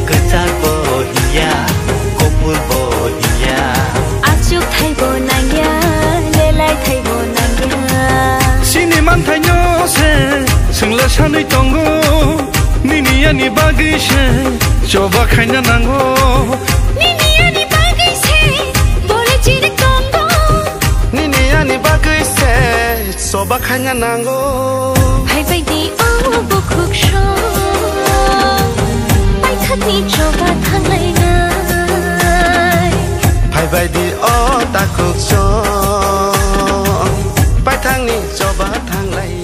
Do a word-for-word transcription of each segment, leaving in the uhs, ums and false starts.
Kwchar bo hiya, kopor bo hiya. Achuk thai bo nangya, lelai thai bo nangya. Chini manthai no se, chwngla sanwi tongo. Nini ani bagwi se, choba khaina nango. Nini ani bagwi se, bole chiri tongo. Nini ani bagwi se, choba khaina nango. Phaibai di o bukhuk song, paithakni choba thanglainai. Phaibai di o takhuk song, paithakni choba thanglainai.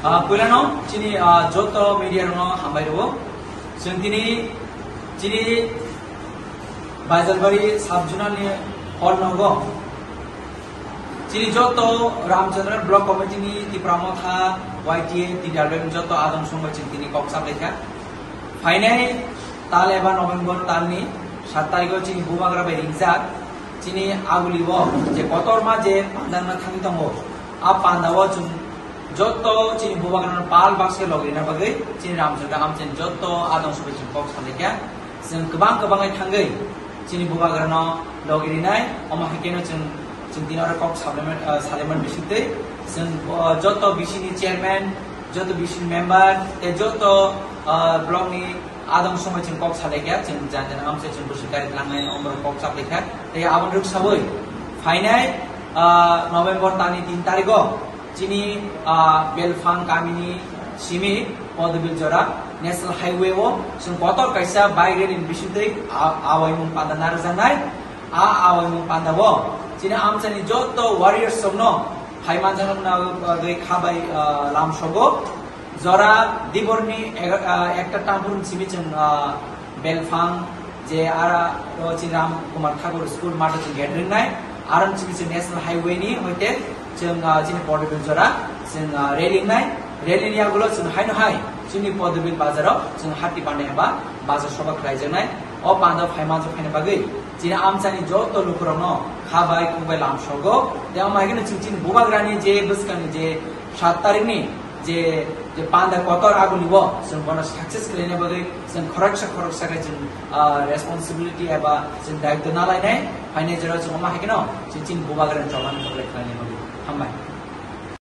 Ah, puilano chini, ah, joto media rokno hambai rwo. Chwng tini chini Baijalbari sub zonal ni hall nogo. Chini joto Ramchandra Block Committee ni Tipra Motha, Y T A, T W M joto adong songbai chwng tini kok saplaikha. Phainai tal eba November tal ni sat tarikh o chini bubagra bai ringjak chini aguli o je kotorma je panda wngna thangwi tongo. A panda o chwng joto chini bubagra no pal baksa logirina bagwi chini Ramchandra Amchen joto adong songbai chwng kok saplaikha. Chwng kwbang kwbangwi thangwi chini bubagrano logi rinai, omo hai kheno chwng, chwng tini oro kok salaimani, ah, salaimani bisingtwi chwng, ah, joto B C ni chairman, joto B C ni member, tei joto, ah, block ni adong songbai chwng kok salaikha, chwng jan jan amse chwng bwswk gari tlangnai omorok kok saplaikha, tei aboni rwksawi phainai, ah, November talni tin tarikho, chini, ah, Belphang kamini simi Podobil jora National Highway o chwng kotor kaisa bike rally ni bisingtwi a-, awaimung panda narwkjaknai. A awaimung panda o chini amchani joto warriors rokno phaimanjakna bagwi khabai, ah, lamsogo. Jora diborni ega-, ah, ekta tampur simi chwng, ah, Belphang je ara o chini Ram Kumar Thakur School math o chwng gate ringnai, aro chini chwng National Highway ni hoite chwng, ah, chini Pordobil jora chwng, ah, rally wngnai, rally ni yagulo chwng haino hai chini Pordobil bazar o chwng hati panda eba bazar soba khlaijaknai. O panda o phaima jok phaina bagwi chini amchani joto lukurokno khabai khukbai lamsogo. Tei omo hai kheno chwng chini bubagrani je bwskangni je sat tarikni je, je panda kotor aguni bo chwng bono success khlaina bagwi chwng khoroksa khoroksa khe chwng, ah, responsibility eba chwng daitw nalainai. Phainai jora chwng omo hai kheno chwng chini bubagrani chobani bagwi khlaina bagwi. Hambai.